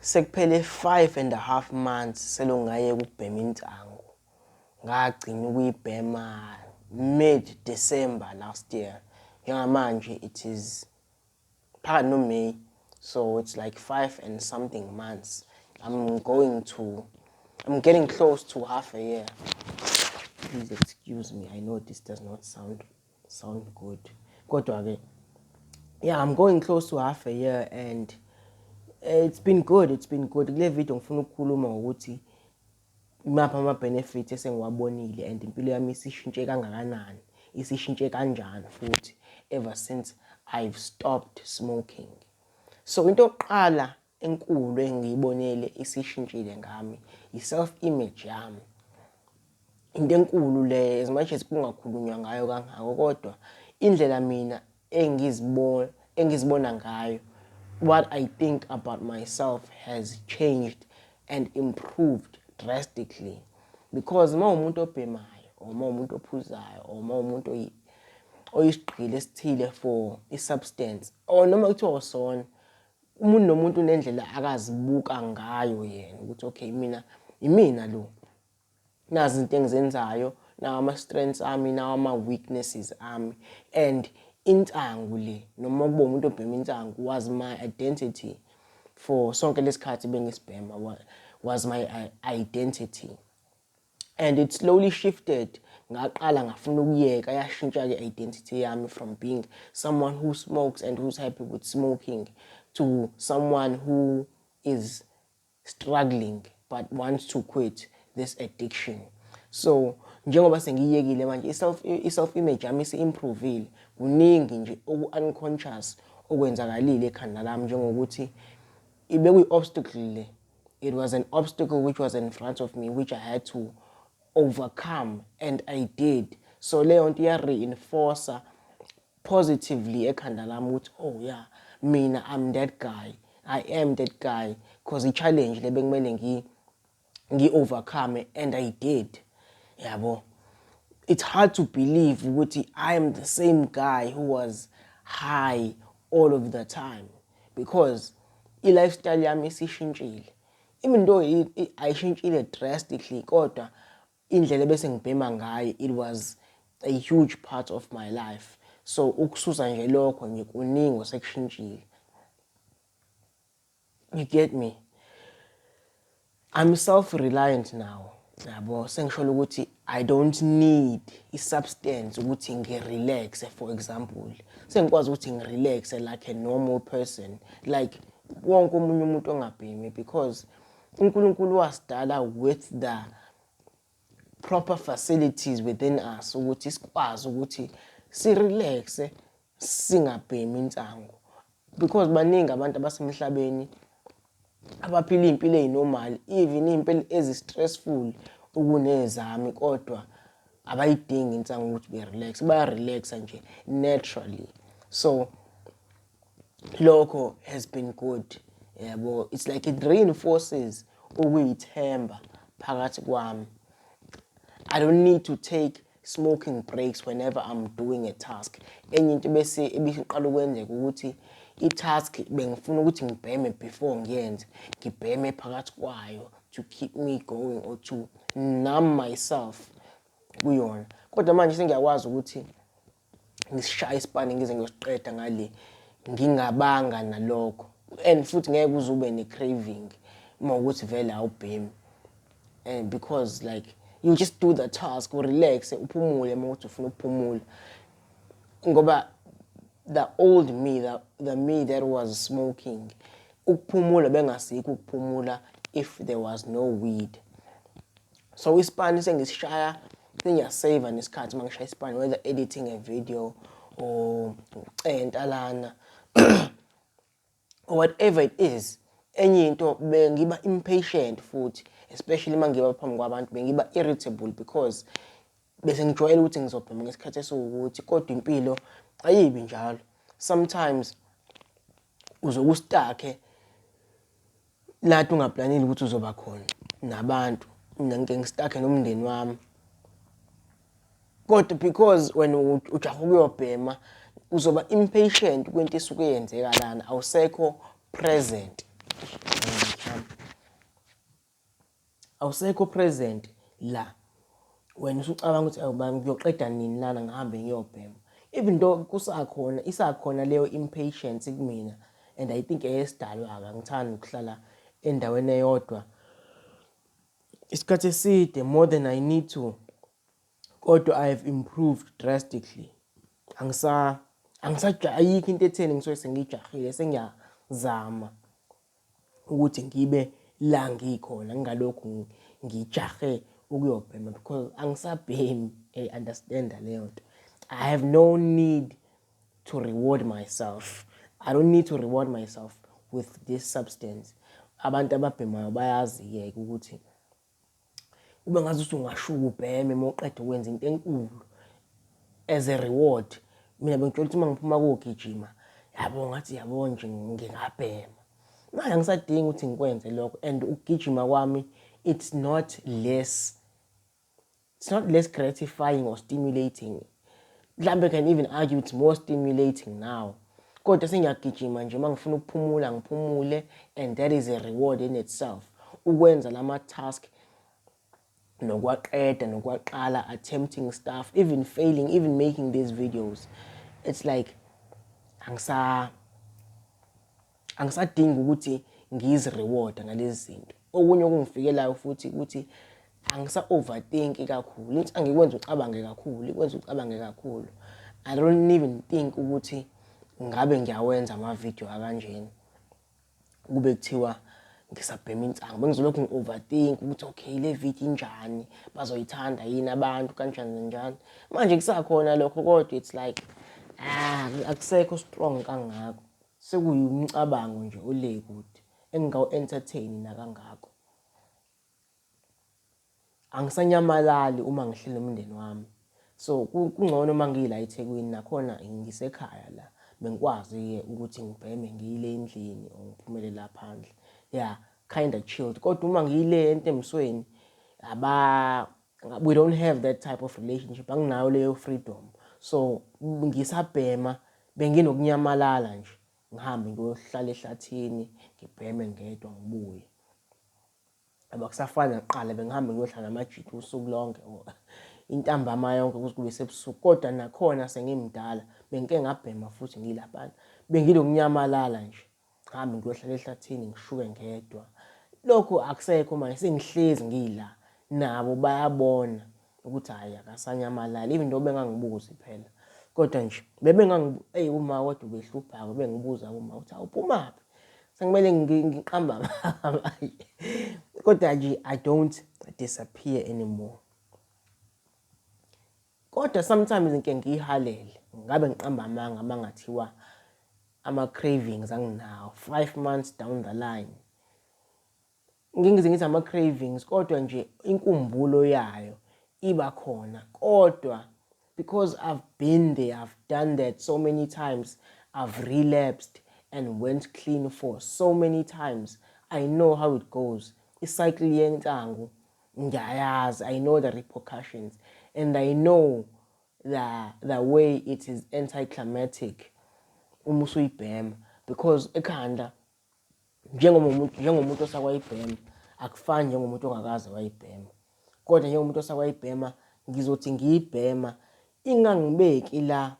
Sekuphele 5.5 months selokhu ngayeka ukubhema insangu. Ngagcina ukuyibhema mid December last year. Njengamanje it is phakathi no-May, so it's like five and something months. I'm getting close to half a year. Please excuse me, I know this does not sound good. Kodwa-ke, yeah, I'm going close to half a year and it's been good, it's been good. Kule video ngifuna ukukhuluma ngokuthi imaphi ama-benefits esengiwabonile and impilo yami isishintshe kangakanani, isishintshe kanjani futhi ever since I've stopped smoking. So into yokuqala enkulu engiyibonele isishintshile ngami i-self image yami. Into enkulu le, as much as kungakhulunywa ngayo kangako, kodwa indlela mina engizibona ngayo, what I think about myself has changed and improved drastically, because uma umuntu obhemayo or uma umuntu ophuzayo or uma umuntu oyisigqila esithile for i-substance or noma kuthiwa usona, umuntu nomuntu unendlela akazibuka ngayo yena ukuthi, okay, mina imina lo, nazi izinto engizenzayo, nawo ama-strengths ami, nawo ama-weaknesses ami. And insangu le, noma kuba umuntu obhema insangu, was my identity for sonke lesikhathi bengisibhema, was my identity, and it slowly shifted. Ngaqala ngafuna ukuyeka, yashintsha-ke identity yami from being someone who smokes and who's happy with smoking to someone who is struggling but wants to quit this addiction. So njengoba sengiyekile manje, i-self image yami isi-improvile. Kuningi nje oku-unconscious okwenzakalile ekhanda lami, njengokuthi ibekuyi-obstacle le. It was an obstacle which was in front of me, which I had to overcome, and I did. So leyo nto iya-reinforce positively ekhanda lami ukuthi, oh yeah, mina I'm that guy, I am that guy, because i-challenge le bekumele ngi-overcome and I did, yabo. It's hard to believe ukuthi I am the same guy who was high all of the time, because i-lifestyle yami isishintshile, even though ayishintshile drastically, kodwa indlela ebese ngibhema ngayo, it was a huge part of my life. So ukususa nje lokho nje, kuningi osekushintshile, you get me? I'm self-reliant now, yabo. Sengisho ukuthi I don't need i-substance ukuthi ngi-relax. For example, sengikwazi ukuthi ngi-relax like a normal person, like wonke omunye umuntu ongabhemi, because uNkulunkulu wasidala with the proper facilities within us ukuthi sikwazi ukuthi si-relaxe singabhemi insangu, because baningi abantu abasemhlabeni abaphila iy'mpilo ey'normal, even iy'mpilo ezi-stressful ukunezami, kodwa abayidingi insangu ukuthi be-relax, baya-relaxa nje naturally. So lokho has been good, yabo. It's like it reinforces ukuyithemba phakathi kwami. I don't need to take smoking breaks whenever I'm doing a task. Enye into bese ebisiqala ukwenzeka ukuthi i-task bengifuna ukuthi ngibheme before ngiyenze, ngibheme phakathi kwayo to keep me going or to numb myself kuyona. Kodwa manje sengiyakwazi ukuthi ngisishaye isipani ngize ngiyosiqeda ngale ngingabanga nalokho, and futhi ngeke uze ube ne-craving uma ukuthi vele awubhemi, and because like you just do the task, urelaxe, uphumule uma ukuthi ufuna ukuphumula, ngoba the old me, the me that was smoking, ukuphumula bengasikho ukuphumula if there was no weed. So isipani sengisishaya, sengiyasave nesikhathi uma ngishaya isipani, whether editing a video or ucenta lana or whatever it is. Enye into, bengiba impatient futhi, especially uma ngiba phambi kwabantu, bengiba irritable because bese ngijwayele ukuthi ngizobhema ngesikhathi esiwukuthi, kodwa impilo ayibi njalo. Sometimes uzobe u-stuck lapho ungaplanile ukuthi uzoba khona nabantu. Mina ngike ngi-stuck nomndeni wami, kodwa because wena ujaha ukuyobhema, uzoba impatient kwento esuke yenzeka lana, awusekho present. Awusekho present la. Wena usucabanga ukuthi awu bani ngiyoqeda nini lana ngihambe ngiyobhema. Even though kusakhona isakhona leyo impatience kumina and I think eyesidalwa-ke angithandi ukuhlala endaweni eyodwa isikhathi eside more than I need to. Kodwa I have improved drastically. Angisa angisa ayikho into etheni ngisuke sengiyijahile sengiyazama ukuthi ngibe la ngikhona ngingalokhu ngijahe ukuyobhema because angisabhemi hey understand leyo nto. I have no need to reward myself. I don't need to reward myself with this substance. Abantu ababhemayo bayazi-ke ukuthi kube ngazuthi ungashuka ubheme uma uqeda ukwenza into enkulu as a reward. Mina bengitshela ukuthi uma ngiphuma kogijima yabo ngathi yabo nje ngingabhema. Manje angisadingi ukuthi ngikwenze lokho and ukugijima kwami it's not less gratifying or stimulating. Mhlambe can even argue it's more stimulating now. Kodwa sengiyagijima nje uma ngifuna ukuphumula ngiphumule and that is a reward in itself. Ukwenza lama task nokwaqeda nokwaqala, attempting stuff, even failing, even making these videos, it's like angisadingi ukuthi ngizi-reward ngalezi zinto. Okunye okungifikelayo futhi ukuthi angisa-overthink kakhulu. Insangu ikwenza ucabange kakhulu, ikwenza ucabange kakhulu. I don't even think ukuthi ngabe ngiyawenza amavidiyo akanjena kube kuthiwa ngisabhema insangu. Bengizolokhu ngi-overthink ukuthi okay le video injani, bazoyithanda yini abantu, kanjani kanjani. Manje kusakhona lokho kodwa it's like ah akusekho strong kangako. Sekuyumcabango nje ole kude engingawu-entertain nakangako. Angisanyamalali uma ngihleli nomndeni wami. So kungcono uma ngila eThekwini nakhona ngisekhaya la bengikwazi-ke ukuthi ngibheme ngiyile endlini or ngiphumele la phandle. Yeah, kinda chilled. Kodwa uma ngiyile entembisweni aba we don't have that type of relationship. Anginayo leyo freedom. So ngisabhema benginokunyamalala nje ngihambe ngiyohlala ehlathini ngibheme ngedwa ngibuye. Abakusafani nakuqala bengihambe ngiyohlala namajita usuku lonke or intambama yonke kuze kube sebusuku. Kodwa nakhona sengimdala bengike ngabhema futhi ngilaphana. Benginokunyamalala nje ngihambe ngiyohlala ehlathini ngishuke ngedwa. Lokhu akusekho manje sengihlezi ngila nabo bayabona ukuthi hhayi akasanyamalali even though bengangibuzi phela. Kodwa nje eyi uma kodwa ubehlupha-ke bengibuza uma ukuthi awuphumaphi. Sekumele ngiqambe amanga. Kodwa nje I don't disappear anymore. Kodwa sometimes ngike ngiyihalele ngabe ngiqamba amanga uma ngathiwa ama-cravings anginawo 5 months down the line. Ngike ngize ngithi ama-cravings kodwa nje inkumbulo yayo iba khona kodwa because I've been there, I've done that so many times. I've relapsed and went clean for so many times. I know how it goes. I-cycle yensangu ngiyayazi. I know the repercussions and I know the way it is anticlimactic uma usuyibhema because ekhanda njengomuntu osakwayibhema akufani njengomuntu ongakaze wayibhema. Kodwa njengomuntu osakwayibhema ngizothi ngiyibhema ingangibeki la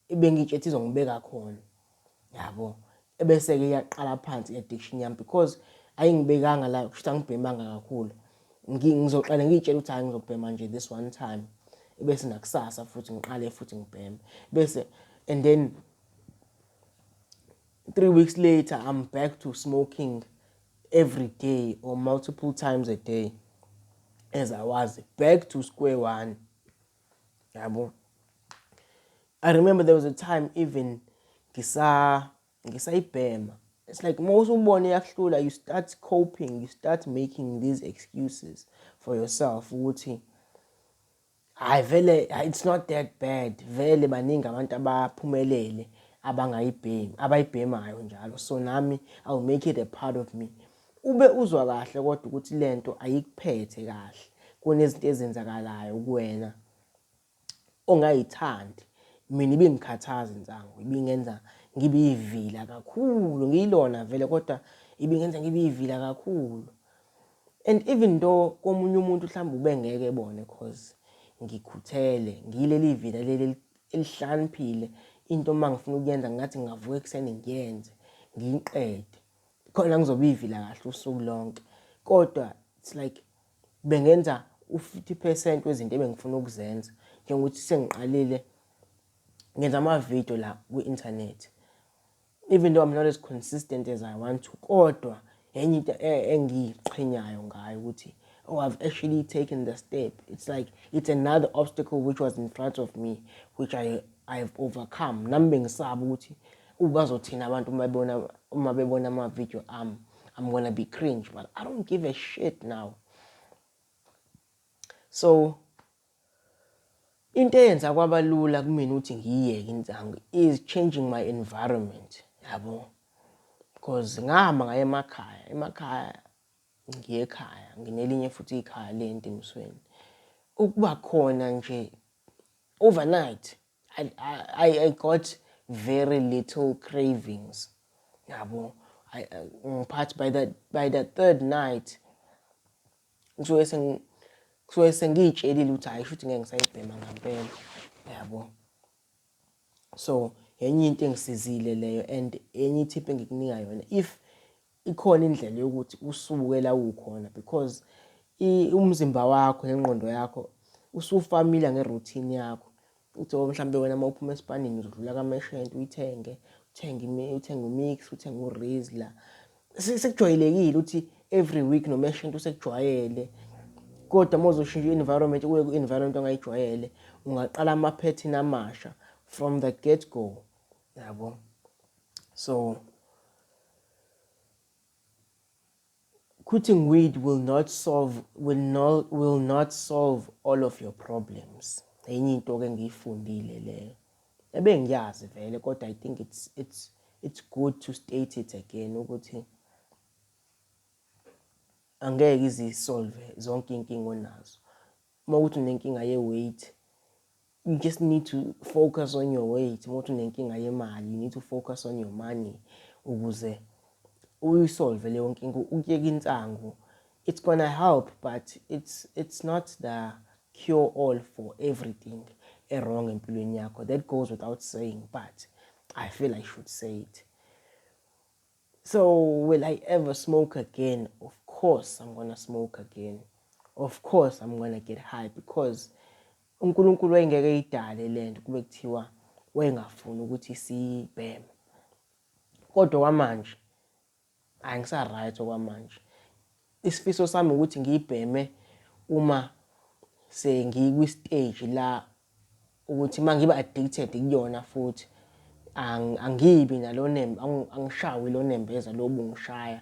ebengitshethi izongibeka khona yabo. Ebese-ke iyaqala phansi i-addiction yami because ayingibekanga la kusho ukuthi angibhemanga kakhulu. Ngizoqala ngiy'tshela ukuthi hhayi ngizobhema nje this one time ebese nakusasa futhi ngiqale futhi ngibheme bese and then 3 weeks later I'm back to smoking every day or multiple times a day as I was, back to square one yabo. I remember there was a time even ngisayibhema, it's like uma usubona iyakuhlula, you start coping, you start making these excuses for yourself ukuthi hayi vele it's not that bad, vele baningi abantu abaphumelele abangayibhemi abayibhemayo njalo, so nami I'll make it a part of me. Ube uzwa kahle kodwa ukuthi lento ayikuphethe kahle, kunezinto ezenzakalayo kuwena ongayithandi. Mina ibingikhathaza insangu, ibingenza ngibe ivila kakhulu, ngiyilona vele kodwa ibingenza ngibe ivila kakhulu. And even though komunye umuntu mhlawumbe ubengeke ebone cause ngikhuthele, ngiyileli vila leli elihlakaniphile, into uma ngifuna ukuyenza ngathi ngingavuka ekuseni ngiyenze, ngiyiqede. Khona ngizobe ivila kahle usuku lonke. Kodwa it's like bengenza u-50% wezinto ebengifuna ukuzenza, njengokuthi sengiqalile ngenza amavidiyo la kwi-inthanethi. Even though I'm not as consistent as I want to, kodwa enye into engiyiqhenyayo ngayo ukuthi oh, I've actually taken the step. It's like it's another obstacle which was in front of me, which I have overcome. Nami bengisaba ukuthi bazothina abantu uma bebona ama-video ami, I'm gonna be cringe, but I don't give a shit now. So into eyenza kwaba lula kumina ukuthi ngiyiyeke insangu is changing my environment, yabo, because ngahamba ngaye emakhaya, emakhaya ngiye ekhaya, nginelinye futhi ikhaya le endimisweni, ukuba khona nje overnight I got very little cravings, yabo. Ngiphathi by the third night kusuke sengiyitshelile ukuthi hhayi, shuthi ngeke ngisayibhema ngampela, yabo. So enye into engisizile leyo and enye i-tip engikunika yona, if ikhona indlela yokuthi usuke la ukhona, because umzimba wakho nengqondo yakho usu-familiar nge-routine yakho, uthi oh, mhlambe wena uma uphuma esipanini uzodlula kameshente uyithenge, uthenge u-mix, uthenge u-Rizla, sekujwayelekile ukuthi every week nomeshente usekujwayele. Kodwa uma uzoshintsha i-environment kuye ku-environment ongayijwayele, ungaqala ama-pattern amasha from the get go, yabo. So quitting weed will not solve all of your problems. Enye into ke engiyifundile leyo ebengiyazi vele, kodwa I think it's good to state it again ukuthi angeke izisolve zonke inkinga onazo. Uma ukuthi unenkinga ye-weight, you just need to focus on your weight. Uma uthi unenkinga yemali, you need to focus on your money ukuze uyisolve leyo nkinga. Ukuyeka insangu, it's gonna help, but it's not the cure all for everything e-wrong empilweni yakho. That goes without saying, but I feel I should say it. So will I ever smoke again? Of course I'm gonna smoke again. Of course I'm gonna get high, because uNkulunkulu wayengeke eyidale lento kube kuthiwa wayengafuni ukuthi siyibheme. Kodwa kwamanje angisa-right okwamanje. Isifiso sami ukuthi ngiyibheme uma sengikwi-stage la ukuthi uma ngiba addicted kuyona futhi angibi nalo angishawi lo nembeza lo bungishaya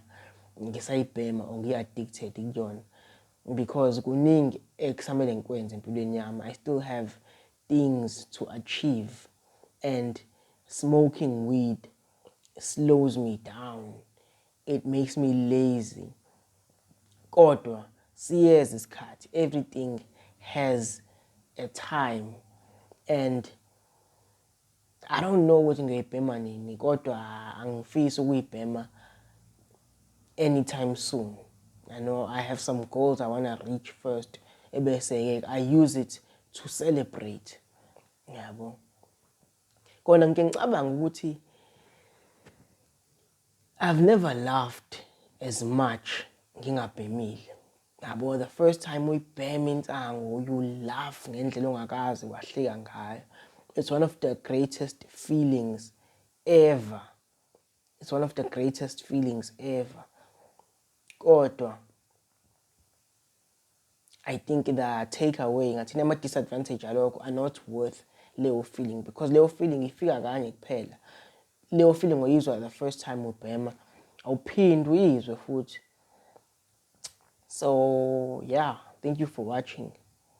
ngisayibhema or ngi-addicted kuyona, because kuningi ekusamele ngikwenze empilweni yami. I still have things to achieve and smoking weed slows me down, it makes me lazy. Kodwa siyeza isikhathi, everything has a time, and I don't know ukuthi ngiyoyibhema nini, kodwa angifisi ukuyibhema anytime soon. I know I have some goals I want to reach first, ebese-ke I use it to celebrate, yabo. Kona ngike ngicabanga ukuthi I've never laughed as much ngingabhemile, yabo. The first time uyibhema insangu, you laugh ngendlela ongakaze wahleka ngayo. It's one of the greatest feelings ever, it's one of the greatest feelings ever. Kodwa I think the takeaway ngathini, ama-disadvantage alokho are not worth leyo feeling, because leyo feeling ifika kanye kuphela. Leyo feeling oyizwa the first time ubhema, awuphindi uyizwe futhi. So yeah, thank you for watching.